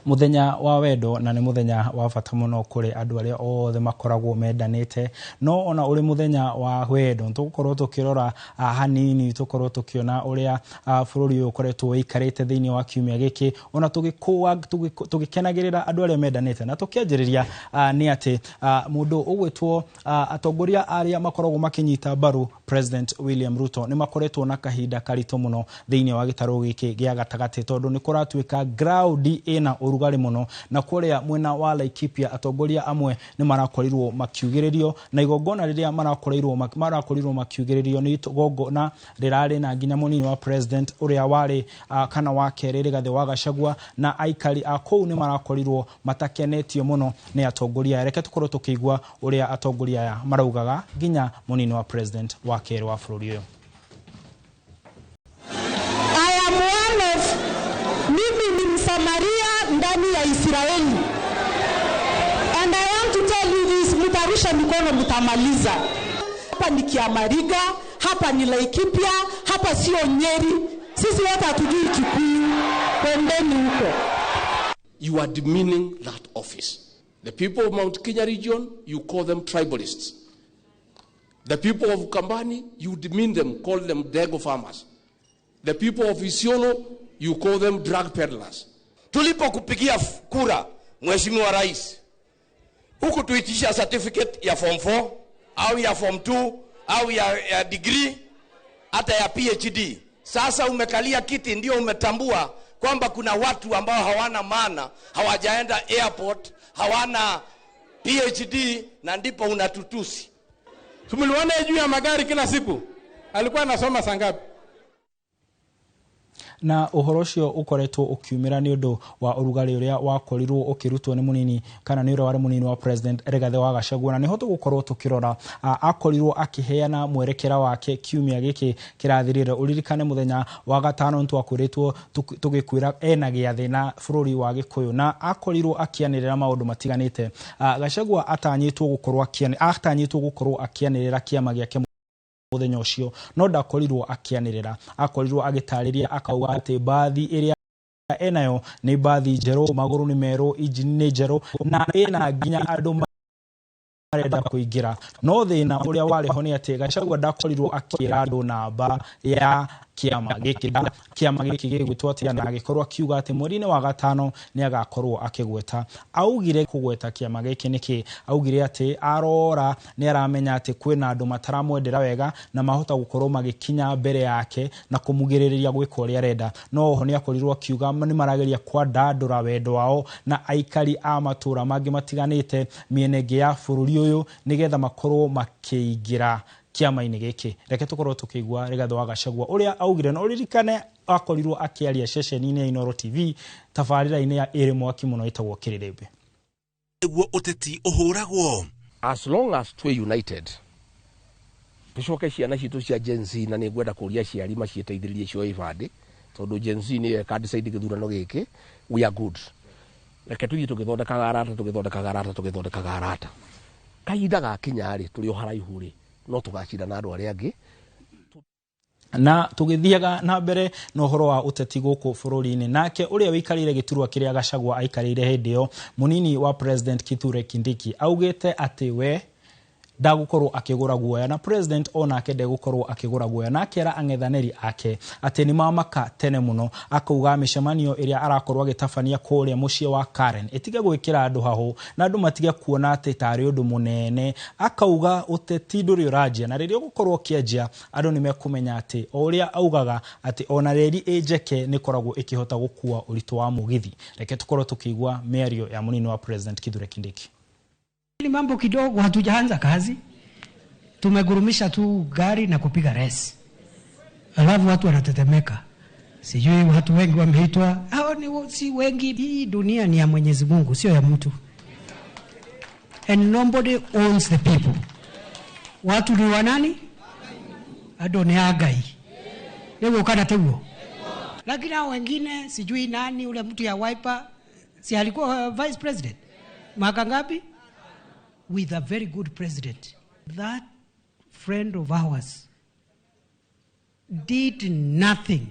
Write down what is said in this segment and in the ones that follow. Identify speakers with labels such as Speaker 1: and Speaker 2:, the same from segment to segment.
Speaker 1: Mũthenya wa wendo, na nĩ mũthenya wa bata mũno kũrĩ andũ arĩa othe makoragwo mendanĩte. No ona ũrĩ mũthenya wa wendo, tũgũkorwo tũkĩrora hanini, tũkorwo tũkĩona ũrĩa bũrũri ũyũ ũkoretwo ũikarĩte thĩinĩ wa kiumia gĩkĩ, ona tũgĩkenagĩrĩra andũ arĩa mendanĩte. Na tũkĩanjĩrĩria nĩ atĩ mũndũ ũgwĩtwo atongoria arĩa makoragwo makĩnyita mbaru President William Ruto nĩ makoretwo na kahinda karitũ mũno thĩinĩ wa gĩtarũ gĩkĩ gĩa gatagatĩ, tondũ nĩ kũratuĩka ground ĩna ũrugarĩ mũno. Na kũrĩa mwena wa Laikipia atongoria amwe nĩ marakorirwo makiugĩrĩrio, na igongona rĩrĩa marakorirwo makiugĩrĩrio nĩ igongona rĩrarĩ na nginya mũnini wa president ũrĩa warĩ kana wa kerĩ Rigathĩ wa Gachagua, na aikari a kũu nĩ marakorirwo matakenetio mũno nĩ atongoria aya. Reke tũkorwo tũkĩigua ũrĩa atongoria aya maraugaga nginya mũnini wa president wa kerĩ wa bũrũri ũyũ.
Speaker 2: I am one of, mimi ni Msamaria ndani ya Israeli. And I want to tell you this, mtarusha mikono mtamaliza. Hapa ni Kiamariga, hapa ni Laikipia, hapa sio Nyeri. Sisi wote hatujui Kikuyu. Kwendeni huko.
Speaker 3: You are demeaning that office. The people of Mount Kenya region, you call them tribalists. The people of Kambani, you demean them, call them Dego farmers. The people of Isiolo, you call them drug peddlers.
Speaker 4: Tulipokupigia kura, Mheshimiwa Rais, hukutuitisha certificate ya form 4 au ya form 2 au ya degree hata ya PhD. Sasa umekalia kiti, ndio umetambua kwamba kuna watu ambao hawana maana, hawajaenda airport, hawana PhD, na ndipo unatutusi.
Speaker 5: Tumeliona juu ya magari kila siku. Alikuwa anasoma saa ngapi?
Speaker 1: Na ũhoro ũcio ũkoretwo ũkiumĩra nĩ ũndũ wa ũrugarĩ ũrĩa wakorirwo ũkĩrutwo nĩ mũnini kana nĩ ũrĩa warĩ mũnini wa president Rigathĩ wa Gachagua. Na nĩho tũgũkorwo tũkĩrora, akorirwo akĩheana mwerekera wake kiumia gĩkĩ kĩrathirire. Ũririkane mũthenya wa gatano nĩtwakoretwo tũgĩkwĩra ena gĩathĩ na bũrũri wa Gĩkũyũ, na akorirwo akĩanĩrĩra maũndũ matiganĩte. Gachagua atanyĩtwo gũkorwo akĩanĩrĩra kĩama gĩake mũthenya ũcio, no ndakorirwo akĩanĩrĩra. Akorirwo agĩtarĩria akauga atĩ mbathi ĩrĩa enayo nĩ mbathi njerũ, magũrũ nĩ merũ, injini nĩ njerũ, na ĩna nginya andũ marenda kũingĩra. No thĩna ũrĩa warĩ ho nĩ atĩ Gachagua ndakorirwo akĩra andũ namba ya kĩama gĩkĩ, kĩama gĩkĩ gĩgwĩtwo atĩa, na agĩkorwo akiuga atĩ mweri-inĩ wa gatano nĩ agakorwo akĩgweta. Augire kũgweta kĩama gĩkĩ nĩkĩ? Augire atĩ arora nĩ aramenya atĩ kwĩna andũ mataramwendera wega na mahota gũkorwo magĩkinya mbere yake na kũmugĩrĩrĩria gwĩka ũrĩa arenda. No oho nĩ akorirwo akiuga nĩ marageria kwandandũra wendo wao na aikari a matũra mangĩ matiganĩte mĩena ĩngĩ ya bũrũri ũyũ nĩgetha makorwo makĩingĩra kĩama-inĩ gĩkĩ. Reke tũkorwo tũkĩigua Rigathĩ wa Gachagua ũrĩa augire, na ũririkane akorirwo akĩaria ceceni-inĩ ya Inooro TV tabarĩra-inĩ ya ĩrĩ mwaki mũno ĩtagwo Kĩrĩrĩmbĩ.
Speaker 6: Nĩguo ũteti ũhũragwo.
Speaker 3: As long as twĩ united, tũcoke ciana citũ cia Gen Z, na nĩ ngwenda kũria aciari maciĩteithĩrĩrie cioe ibandĩ, tondũ Gen Z nĩyo ĩka decide gĩthurano gĩkĩ. We are good. Reke tũthiĩ tũgĩthondekaga arata, tũgĩthondekaga arata, tũgĩthondekaga arata. Kahinda gakinya rĩ, tũrĩ o haraihu rĩ, no tũgacinda na andũ arĩa angĩ.
Speaker 1: Na tũgĩthiaga na mbere na ũhoro wa ũteti gũkũ bũrũri-inĩ, nake ũrĩa ũikarĩire gĩturwa kĩrĩa Gachagua aikarĩire hĩndĩ ĩyo, mũnini wa president Kithure Kindiki, augĩte atĩ we ndagũkorwo akĩgũra guoya, na president onake ndegũkorwo akĩgũra guoya, na akera ang'ethanĩri ake atĩ nĩ mamaka tene mũno. Akauga mĩcemanio ĩrĩa arakorwo agĩtabania kũrĩa mũciĩ wa Karen ĩtige gwĩkĩra andũ hahũ na andũ matige kuona atĩ tarĩ ũndũ mũnene. Akauga ũteti ndũrĩ ũranjia, na rĩrĩa ũgũkorwo ũkĩanjia andũ nĩ mekũmenya atĩ o ũrĩa augaga atĩ ona reri ĩ njeke nĩ ĩkoragwo ĩkĩhota gũkua ũritũ wa mũgithi. Reke tũkorwo tũkĩigua mĩario ya mũnini wa president Kithure Kindiki.
Speaker 7: Ni mambo kidogo, hatujaanza kazi, tumegurumisha tu gari na kupiga resi, alafu watu wanatetemeka, sijui watu wengi wameitwa. Hao ni si wengi. Hii dunia ni ya Mwenyezi Mungu, sio ya mtu, and nobody owns the people. Watu ni wanani? Ado ni agai nĩguo kana tiguo? Lakini hao wengine sijui nani, ule mtu ya Wiper, si alikuwa vice president mwaka ngapi? With a very good president. That friend of ours did nothing.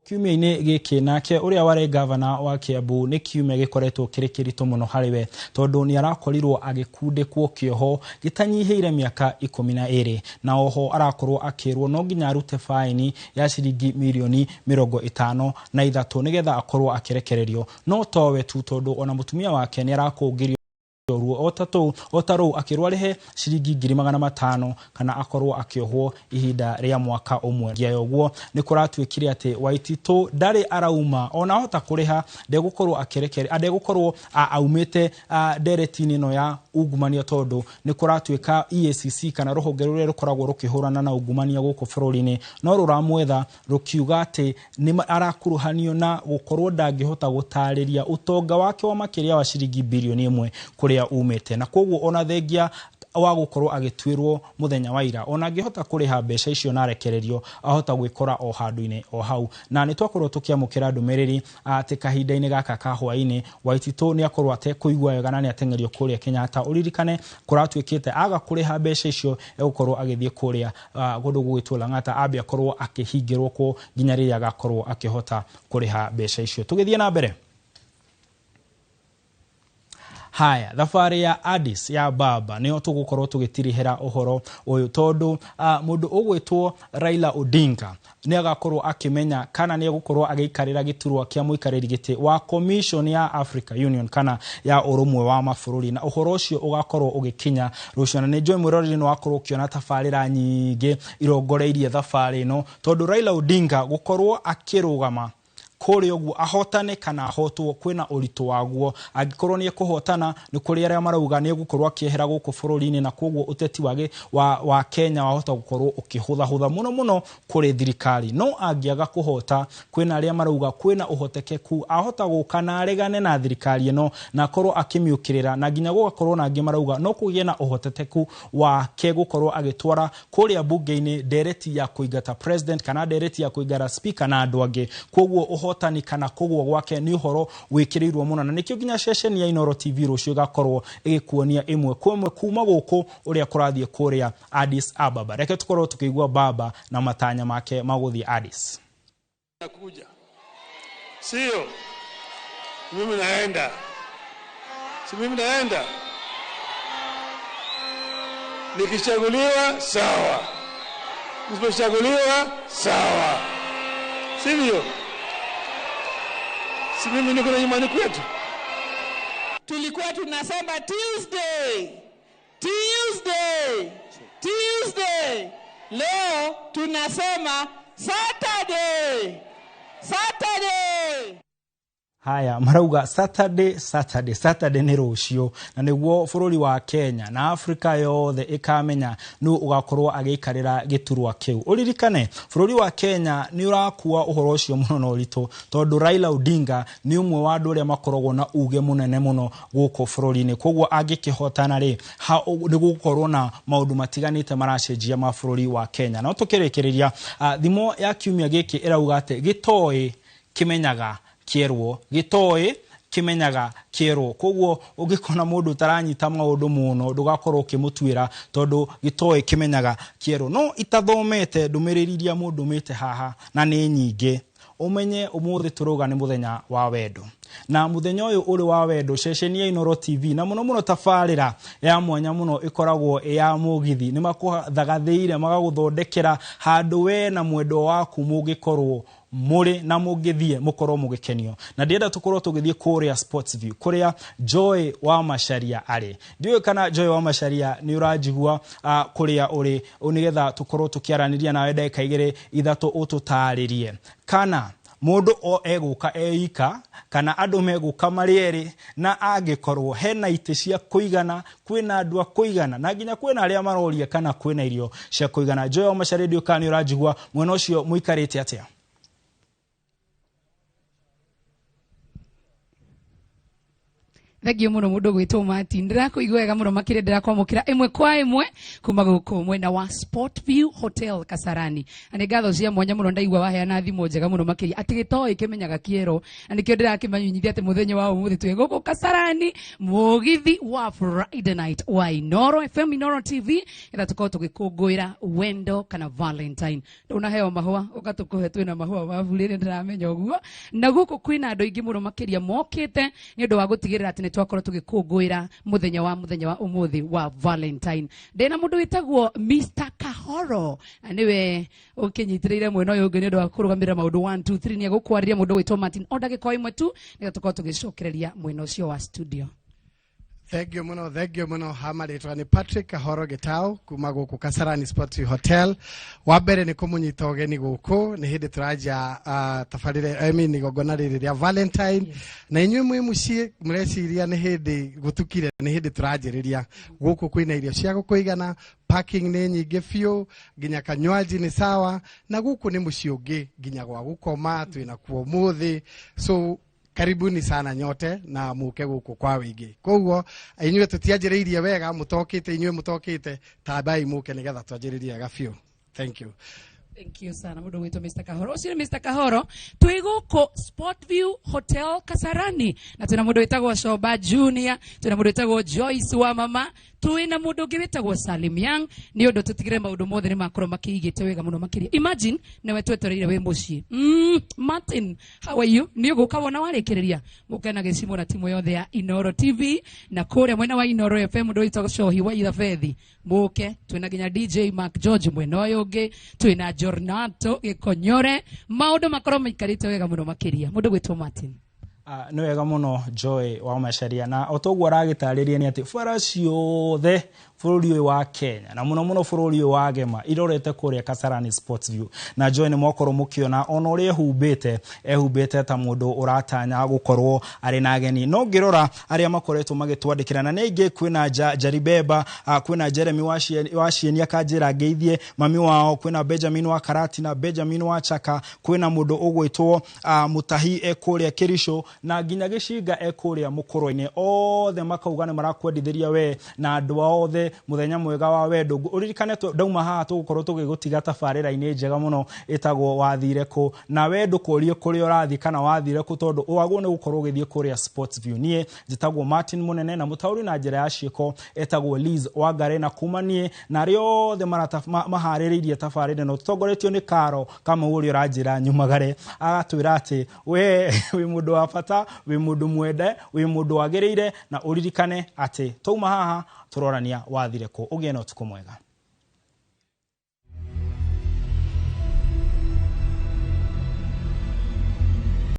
Speaker 1: Kiumia-inĩ gĩkĩ nake ũrĩa warĩ gavana wa Kiambu nĩ kiumia gĩkoretwo kĩrĩ kĩritũ mũno harĩ we, tondũ nĩ arakorirwo agĩkundĩkwo kĩoho gĩtanyihĩire mĩaka 12, na oho arakorwo akĩrwo no nginya arute baini ya ciringi mirioni 53 nĩgetha akorwo akĩrekererio. No towe tu, tondũ ona mũtumia wake nĩ arakũngĩrio ruo o ta rũu akĩrwo arĩhe ciringi 500,000 kana akorwo akĩohwo ihinda rĩa mwaka ũmwe. Nginya ũguo nĩ kũratuĩkire atĩ Waititũ ndarĩ arauma, ona ahota kũrĩha ndegũkorwo akĩrekere, ndegũkorwo aumĩte ndereti-inĩ ĩno ya ungumania, tondũ nĩ kũratuĩka EACC kana rũhonge rũrĩa rũkoragwo rũkĩhũrana na ungumania gũkũ bũrũri-inĩ no rũramwetha rũkiuga atĩ nĩ arakuruhanio na gũkorwo ndangĩhota gũtarĩria ũtonga wake wa makĩria wa ciringi birioni 1 kũrĩa umĩte, na koguo ona thengia wa gũkorwo agĩtuĩrwo mũthenya wa ira, ona angĩhota kũrĩha mbeca icio na arekererio, ahota gwĩkora o handũ-inĩ o hau. Na nĩ twakorwo tũkĩamũkĩra ndũmĩrĩri atĩ kahinda-inĩ gaka ka hwaĩ-inĩ Waititũ nĩ akorwo atekũigua wega na nĩ ateng'erio kũrĩa Kenyatta. Ũririkane kũratuĩkĩte aga kũrĩha mbeca icio egũkorwo agĩthiĩ kũrĩa kũndũ gũgwĩtwo Lang'ata, ambe akorwo akĩhingĩrwo kũ nginya rĩrĩa agakorwo akĩhota kũrĩha mbeca icio. Tũgĩthiĩ na mbere. Haya, thabarĩ ya Addis ya baba nĩyo tũgũkorwo tũgĩtirihĩra ũhoro ũyũ, tondũ mũndũ ũgwĩtwo Raila Odinga nĩ agakorwo akĩmenya kana nĩ egũkorwo agĩikarĩra gĩturwa kĩa mũikarĩri gĩtĩ wa Commission ya Africa Union kana ya ũrũmwe wa mabũrũri, na ũhoro ũcio ũgakorwo ũgĩkinya rũciũ. Na nĩ njũĩ mwĩroreri nĩ wakorwo ũkĩona tabarĩra nyingĩ irongoreirie thabarĩ ĩno, tondũ Raila Odinga gũkorwo akĩrũgama kũrĩa ũguo ahotane kana ahotwo kwĩna ũritũ waguo. Angĩkorwo nĩ ekũhotana, nĩ kũrĩ arĩa marauga nĩ egũkorwo akĩehera gũkũ bũrũri-inĩ, na koguo ũteti wa Kenya wahota gũkorwo ũkĩhũthahũtha mũno mũno kũrĩ thirikari. No angĩaga kũhota, kwĩna arĩa marauga kwĩna ũhotekeku ahota gũka na aregane na thirikari ĩno na akorwo akĩmĩũkĩrĩra, na nginya gũgakorwo na angĩ marauga no kũgĩe na ũhotekeku wake gũkorwo agĩtwara kũrĩa bunge-inĩ ndereti ya kũingata president kana ndereti ya kũingata speaker na andũ angĩ. Koguo ũhotani kana kũgũa gwake nĩ ũhoro wĩkĩrĩirwo mũno, na nĩkĩo nginya ceceni ya Inooro TV rũciũ ĩgakorwo ĩgĩkuonia ĩmwe kwa ĩmwe kuma gũkũ ũrĩa kũrathiĩ kũrĩa Addis Ababa. Reke tũkorwo tũkĩigua baba na matanya make ma gũthiĩ Addis.
Speaker 5: Nakuja. Sio. Mimi naenda. Si mimi naenda. Nikichaguliwa sawa. Nisipochaguliwa sawa. Sivyo? Si mimi niko na nyumbani kwetu.
Speaker 2: Tulikuwa tunasema Tuesday, Tuesday, Tuesday. Leo tunasema Saturday, Saturday.
Speaker 1: Haya, marauga Saturday, Saturday, Saturday nĩ rũciũ, na nĩguo bũrũri wa Kenya na Afrika yothe ĩkamenya nũ ũgakorwo agĩikarĩra gĩturwa kĩu. Ũririkane bũrũri wa Kenya nĩ ũrakua ũhoro ũcio mũno na ũritũ, tondũ Raila Odinga nĩ ũmwe wa andũ arĩa makoragwo na uge mũnene mũno gũkũ bũrũri-inĩ. Koguo angĩkĩhotana rĩ, nĩ gũgũkorwo na maũndũ matiganĩte maracenjia ma bũrũri wa Kenya. No tũkĩrĩkĩrĩria, thimo ya kiumia gĩkĩ ĩrauga atĩ gĩtoĩ kĩmenyaga kĩerwo, gĩtoĩ kĩmenyaga kĩerwo. Koguo ũngĩkona mũndũ ũtaranyita maũndũ mũno ndũgakorwo ũkĩmũtuĩra, tondũ gĩtoĩ kĩmenyaga kĩerwo. No itathomete ndũmĩrĩri iria mũndũmĩte haha na nĩ nyingĩ, ũmenye ũmũthĩ tũrauga nĩ mũthenya wa wendo, na mũthenya ũyũ ũrĩ wa wendo ceceni ya Inooro TV na mũno mũno tabarĩra ya mwanya mũno ĩkoragwo ĩ ya mũgithi nĩ makũthagathĩire magagũthondekera handũ we na mwendwa waku mũngĩkorwo mũrĩ na mũngĩthiĩ mũkorwo mũgĩkenio. Na ndĩrenda tũkorwo tũgĩthiĩ kũrĩa Sports View kũrĩa Joy wa Macharia arĩ. Ndiũĩ kana Joy wa Macharia nĩ ũranjigua kũrĩa ũrĩ, nĩgetha tũkorwo tũkĩaranĩria nawe ndagĩka 2 3 ũtũtarĩrie kana mũndũ o egũka eika kana andũ megũka marĩ erĩ, na angĩkorwo hena itĩ cia kũigana, kwĩna andũ a kũigana, na nginya kwĩna arĩa maroria kana kwĩna irio cia kũigana. Joy wa Macharia, ndiũĩ kana nĩ ũranjigua mwena ũcio mũikarĩte atĩa?
Speaker 8: Thank you muno mundu gwitwo Martin. Ndirakuigua wega muno makiria, ndirakwamukira imwe kwa imwe kuma guku mwena wa Sport View Hotel Kasarani. Na nĩ ngatho cia mwanya muno, ndaigua waheana thimo njega muno makiria atĩ gĩtoĩ kĩmenyaga kĩero, na nĩkĩo ndĩrakĩmanyunyithia atĩ mũthenya wa ũmũthĩ twĩ gũkũ Kasarani, mũgithi wa Friday night wa Inoro FM, Inoro TV, getha tũkorwo tũgĩkũngũĩra wendo kana Valentine. Ndũnaheo mahũa ũgatũkũhe, twĩna mahũa ma burĩ, nĩ ndĩramenya ũguo. Na gũkũ kwĩna andũ aingĩ mũno makĩria mokĩte nĩ ũndũ wa gũtigĩrĩra atĩ nĩ twakorwo tũgĩkũngũĩra mũthenya wa ũmũthĩ wa Valentine. Ndĩna mũndũ wĩtagwo Mr Kahoro, na nĩwe ũkĩnyitĩrĩire mwena ũyũ ũngĩ nĩ ũndũ wa kũrũgamĩrĩra maũndũ 1 2 3. Nĩ egũkwarĩria mũndũ wĩtwo Martin o ndagĩka o ĩmwe tu, nĩgetha tũkorwo tũgĩcokereria mwena ũcio wa studio.
Speaker 9: Thank you muno, thank you muno. Ha marĩtwa nĩ Patrick Kahoro Gĩtau kuma gũkũ Kasarani Sports Hotel. Wa mbere nĩ kũmũnyita ũgeni gũkũ, nĩ hĩndĩ tũranjia tabarĩra, I mean, igongona rĩrĩ rĩa Valentine. Na inyuĩ mwĩ mũciĩ mũreciria nĩ hĩndĩ gũtukire, nĩ hĩndĩ tũranjĩrĩria. Gũkũ kwĩna irio cia gũkũigana, parking nĩ nyingĩ biũ, nginya kanywaji nĩ sawa, na gũkũ nĩ mũciĩ ũngĩ nginya gwa gũkoma twĩna kuo ũmũthĩ. So karibuni sana nyote na muke guku kwa wĩingĩ. Koguo inyuĩ tũtianjĩrĩirie wega mũtokĩte, inyuĩ mũtokĩte tambai muke nĩgetha twanjĩrĩrie wega biũ. Thank you.
Speaker 8: Thank you sana mũndũ gwĩtwo Mr Kahoro. Ũcio nĩ Mr Kahoro. Twĩ gũkũ Sport View Hotel Kasarani, na twĩna mũndũ wĩtagwo Shoba Junior, twĩna mũndũ wĩtagwo Joyce wa mama, twĩna mũndũ ũngĩ wĩtagwo Salim Young, nĩ ũndũ tũtigĩre maũndũ mothe nĩ makorwo makĩigĩte wega mũno makĩria. Imagine nĩwe twetereire wĩ mũciĩ. Martin, how are you? Nĩ ũgũka wona warĩkĩrĩria mũke na gĩcimo na timu yothe ya Inoro TV, na kũrĩa mwena wa Inoro FM mũndũ wĩtagwo Shohi wa Ithabethi mũke. Twĩna nginya DJ Mark George mwena ũyũ ũngĩ, twĩna Jornato Gĩkonyore, maũndũ makorwo maikarĩte wega mũno makĩria. Mũndũ gwĩtwo Martin.
Speaker 1: Nĩ wega mũno, Joy wa Macharia, na o toguo aragĩtarĩria nĩ atĩ bara ciothe bũrũri ũyũ wa Kenya na mũno mũno bũrũri ũyũ wa Gema irorete kũrĩa Kasarani Sports View. Na Joy, nĩ mwakorwo mũkĩona ona ũrĩa ehumbĩte, ehumbĩte ta mũndũ ũratanya gũkorwo arĩ na ageni. No ngĩrora arĩa makoretwo magĩtwandĩkĩra na nĩ aingĩ, kwĩna Jaribeba, kwĩna Jeremy wa Cieni akanjĩra ngeithie mami wao, kwĩna Benjamin wa Karatina, Benjamin wa Chaka, kwĩna mũndũ ũgwĩtwo Mutahi e kũrĩa Kĩrico, na nginya Gĩcinga e kũrĩa Mũkũrwe-inĩ. Othe makauga nĩ marakwendithĩria we na andũ ao othe mũthenya mwega wa wendo. Ũririkane ndauma haha tũgũkorwo tũgĩgũtiga tabarĩra-inĩ njega mũno ĩtagwo Wathire Kũ, na we ndũkũrie kũrĩa ũrathiĩ kana wathire kũ, tondũ wagwo nĩ gũkorwo ũgĩthiĩ kũrĩa Sports View. Niĩ njĩtagwo Martin Mũnene, na mũtaũri na njĩra ya ciĩko etagwo Liz Wangare, na kuma niĩ na arĩa othe maharĩrĩirie tabarĩra ĩno tũtongoretio nĩ Karo Kamau ũrĩa ũranjĩra nyumagare, agatwĩra atĩ we wĩ mũndũ wa bata, wĩ mũndũ mwende, wĩ mũndũ wagĩrĩire, na ũririkane atĩ twauma haha tũrorania wathire kũ. Ũgĩe na ũtukũ mwega.